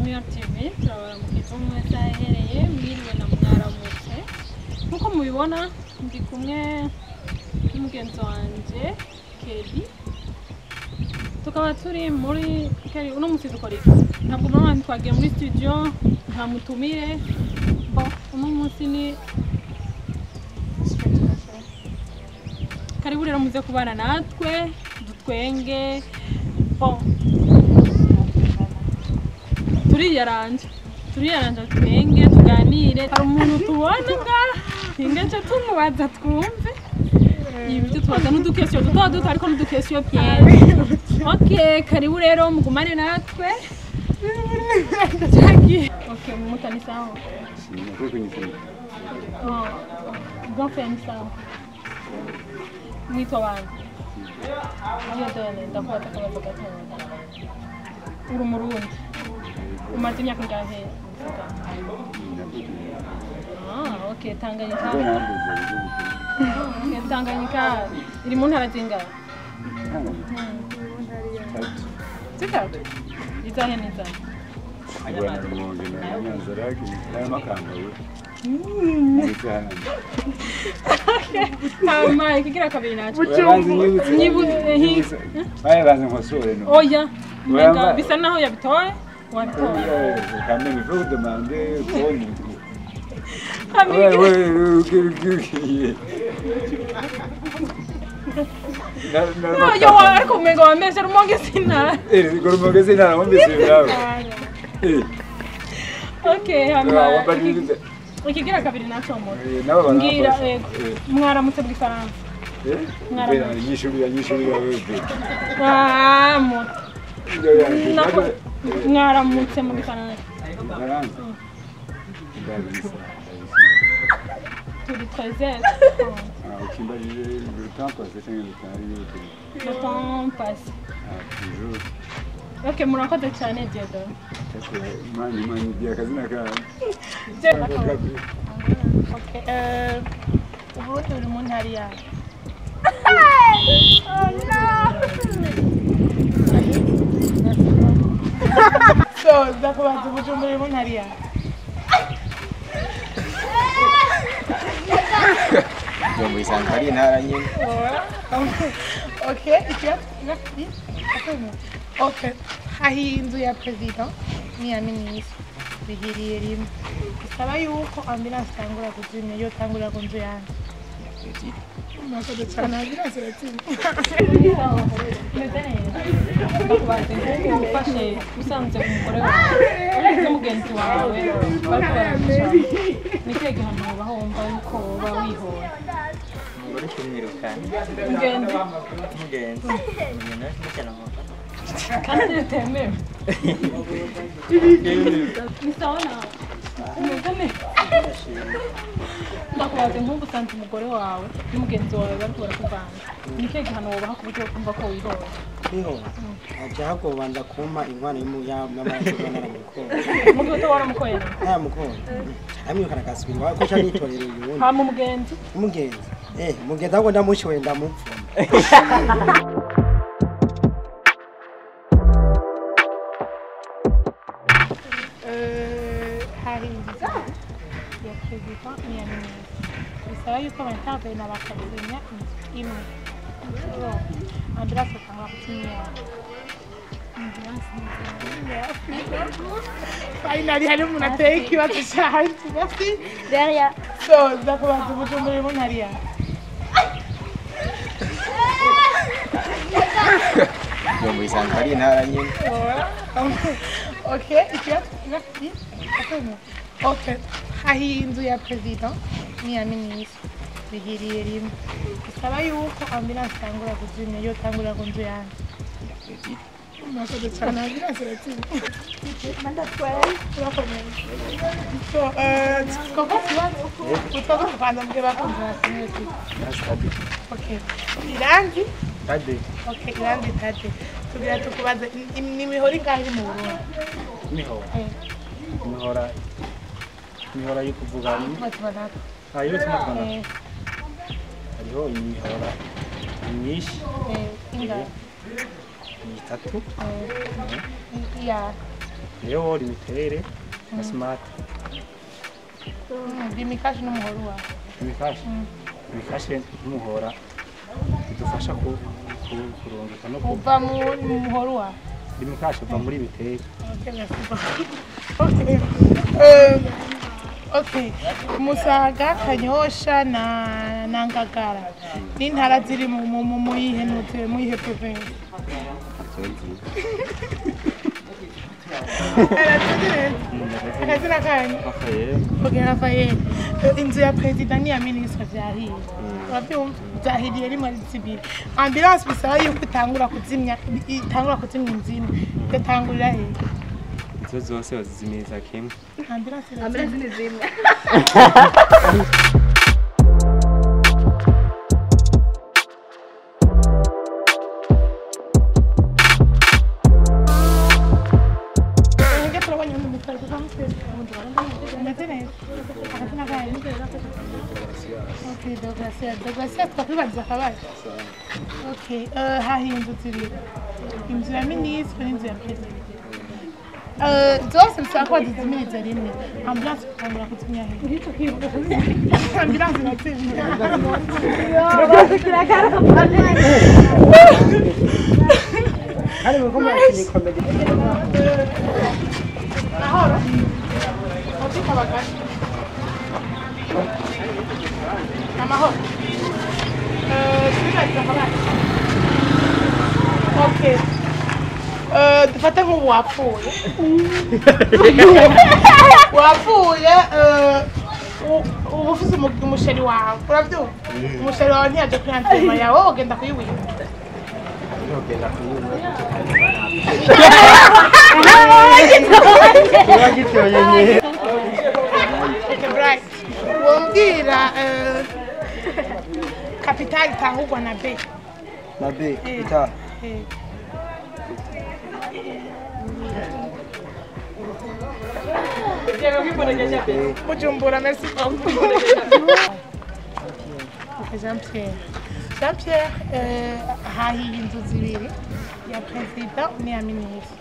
Mur TV turabaramukije umwe wese ahereye mwiriwe na mwaramutse nkuko mubibona ndi kumwe n'umugenzi wanje Kelly tukaba turi muri Kelly uno musi dukora iki ntabwo murabona twagiye muri studio nta mutumire bon uno munsi ni karibu rero muze kubana natwe dutwenge bon turiyaranje twenge tuganire hari umuntu tubona ngaha ingace tumubaza twumve ibyo tubaza n'udukesiyo duto duto ariko n'udukesiyo piège. Okay, karibu rero mugumane natwe. Okay, mutani sawa. Oh, girlfriend sawa. Mwitwa bande? Dieudonne, ndakubaza akabazo gatoya. Uri umurundi. Umaze imyaka ingahe? Ah, okay, Tanganyika. Okay, Tanganyika iri mu ntara zingahe? Zitatu. Izahe n'izahe? Hama ikigira kabiri naco. Oya, bisa naho yabitoye. Quand même, il faut demander pour nous. No, yo ariko umengo wameshe Rumonge sinara. Rumonge sinara wumvise nawe. Okay, hama ikigira kabiri naco mo. Ngira mwaramutse mu Gifaransa. Nyishurira wewe. Ah, mo. Mwaramutse mu Gifaransa. Turi 13h. Le temps passe, le temps passe. Ah, toujours. Ok, murakoze cyane Dieudonne. Mani dia akazina kawe. Okay, Uburundi buri mu ntara yawe. Oh no. So, ndakubaza Bujumbura iri mu ntara yawe. Bujumbura isanzwe ari intara nyine. Okay, okay. Aho inzu ya perezida n'iya minisitiri bihiriye rimwe. Bisaba yuko ambulance itangura kuzimya iyo itangurira ku nzu yanjye. Murakoze cyane, ambulance iratsinda. Meze neza. Ndakubaza ufashe usanze umugore wawe n'umugenzi wawe bariko baraguca ni ikihe gihano ubaho wumva yuko woba wihora? Umugore kumwirukana. Umugenzi? Umugenzi. Kandi bitemewe. Ni sawa nawe? Umeze neza? Ndakubaza nk'ubu usanze umugore wawe n'umugenzi wawe bariko barakuvanga ni ikihe gihano wobaha ku buryo wumva ko wihora? Kwihora? Aja kubanza kumpa inkwano y'amaraso naramukoye. Mu gihe utoba waramukoye? Naramukoye. Amwirukana agasubira iwawe ko ca nitorera uyundi. Hama umugenzi? Umugenzi? Umugenzi ahubwo ndamushoye ndamupfuma. Hari inzu ya perezida n'iya minisitiri. Bisaba yuko abaintervena bakazimya inzu imwe. Ambulance itangura kuzimya. Finally hari umuntu ateye ikibazo canje. Merci. Derrière. So, ndakubaza Bujumbura iri mu ntara yawe. Bujumbura isanzwe ari intara nyine. Okay, ikibazo. Okay. Aho inzu ya perezida n'iya minisitiri bihiriye rimwe. Bisaba yuko ambulance itangura kuzimya iyo itangurira ku nzu yanjye. Murakoze cyane, ambulance iratsinda. So, twakora ikibazo? Utwakora kubanza mbwe bakunze basimwe. Okay. Irangi? Tade. Okay, Irangi Tade. Tugira tukubaze ni imihoro ingahe iri mu Burundi? Imihoro? Imihora imihora yo kuvuga Tumatumanaho. Ayo tumatumanaho. Hariho imihora myinshi. Ingahe? Itatu. Ya. Niyo limitere na smart. Limikashi n'umuhoro wawe. Limikashi. Limikashi n'umuhora bidufasha kurungika no uva mu muhoro wawe. Limikashi uva muri mitere. Okay, merci beaucoup. Okay. Okay. Musaga, Kanyosha na Ngagara. Ni intara ziri mu yihe note, mu yihe province? Akazina kanyu? Rafael. Okay, Rafael. Inzu ya president n'iya ministre vyahiye. Uravyumva? Vyahiriye rimwe ari zibiri. Ambulance bisaba yuko itangura kuzimya inzu imwe. Igatangurira hehe? Izo zose bazizimiriza kimwe. Ambulance ni zimwe. Okay, Douglas, twakwibaza akabazo. Okay, hahiye inzu zibiri. Inzu ya ministre n'inzu ya president. Zose bisaba ko bazizimiriza rimwe. Ambulance itangura kuzimya hehe? Ambulance irazimya. Kandi muko murakina ikomedi. Mahoro. Otika bagana. Amahoro. Twibaza akabazo. Okay. Dufate nk'ubu wapfuye. Wapfuye uba ufise umusheri wawe. Uravyumva? Umusheri wawe ntiyaje kuri antema yawe, wowe ugenda kuyiwiba. Ugenda kuyiwiba. Uragitoye. Okay, bright. Wombwira capital itangurwa na B. Na B, capital. Bujumbura, merci beaucoup. Okay, Jean-Pierre. Jean-Pierre, hahiye inzu zibiri ya president n'iya ministre.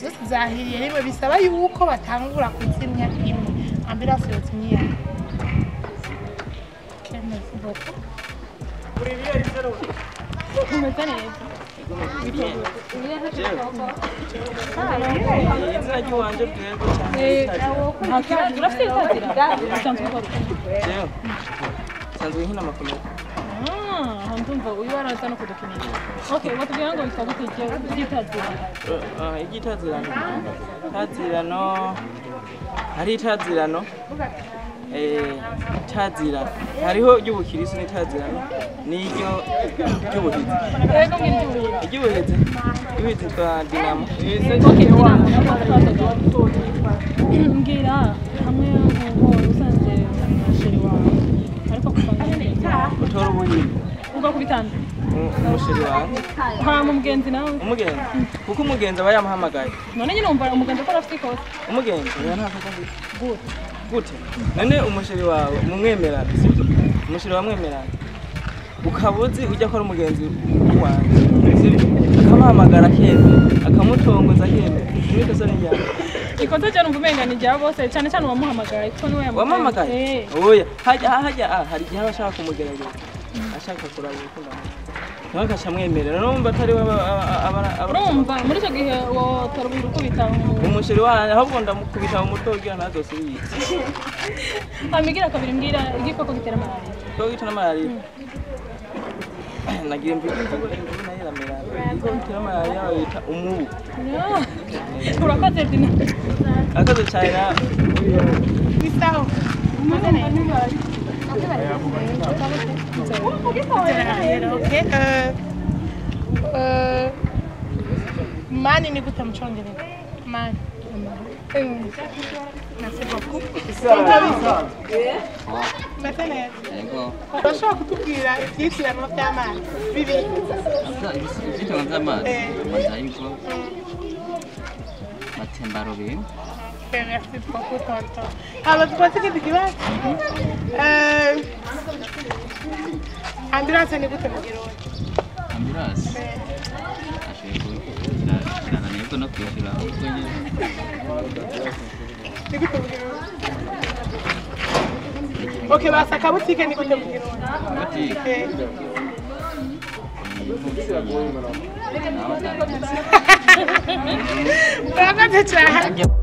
Zose zahiriye rimwe bisaba yuko batangura kuzimya imwe. Ambulance yozimya iyawe. Okay, merci beaucoup. Umeze neza. Izina ry'uwanje bwego cyane. Urafite itazira? Usanzwe ukora iki? Jewe nsanzwe nkina amakomedi. Ndumva uyu araza no kudukinisha. Okay, watubwira ngo witwa gute iryitazira? Iryitazirano. Itazirano hari itazirano. Itazirano hariho iry'ubukirisu n'itazirano n'iryo ry'ubuhizi. Yego mw'iry'ubuhizi. Iry'ubuhizi. Iry'ubuhizi twa Dinamo. Okay, mbwira hamwe nk'ubu usanze umusheri wawe ariko kupanga utora ubuhizi. Uva kubitanda. Umusheri wawe. Hama umugenzi nawe. Umugenzi. Kuko umugenzi aba yamuhamagaye. None nyine umva umugenzi ko afite ikosa. Umugenzi oya nta kosa afite. Gute? Gute? None umusheri wawe mumwemerana sibyo? Umusheri wawe mwemerana. Ukabuzi ujya ko ari umugenzi wanjye. Sibyo? Akamuhamagara akemera, akamutongoza akemera. Ni ikosa ni ryawe. Ikosa cyane umva umenga ni rya bose cyane cyane uwamuhamagaye kuko niwe yamuhamagaye. Wamuhamagaye? Oya, hajya hari igihe aba ashaka kumugerageza. Ashaka kuraba urukundo. Nawe akacamwemerera. Urumva atari we urumva muri icyo gihe wotora ukubita umusheri wanjye ahubwo ndamukubita mu mutwe kugira ntazosubire. Hamigira kabiri mbwira igikoko gitera malariya. Igikoko gitera malariya. Nagira imvugo nayo iramera. Igikoko gitera malariya bayita umubu. Urakoze Dina. Urakoze cyane nawe. Ni sawa. Umeze neza. Okay. Mani ni gute mu Cyongereza? Mani. Merci beaucoup. Meze neza. Urashobora kutubwira ibyitirano by'amazi bibiri? Ibyitirano by'amazi? Amazayiko, matembarobingo. Merci beaucoup, tonton. Alors, tu ikindi kibazo? Ambulance ni gute mu Kirundi? Ambulance? Ashoboye kubirananirwa no kwishyura ahubwo nyine. Ni gute mu Kirundi? Okay, basi akabutike ni gute mu Kirundi? Butike. Eh. Naho Murakoze cyane.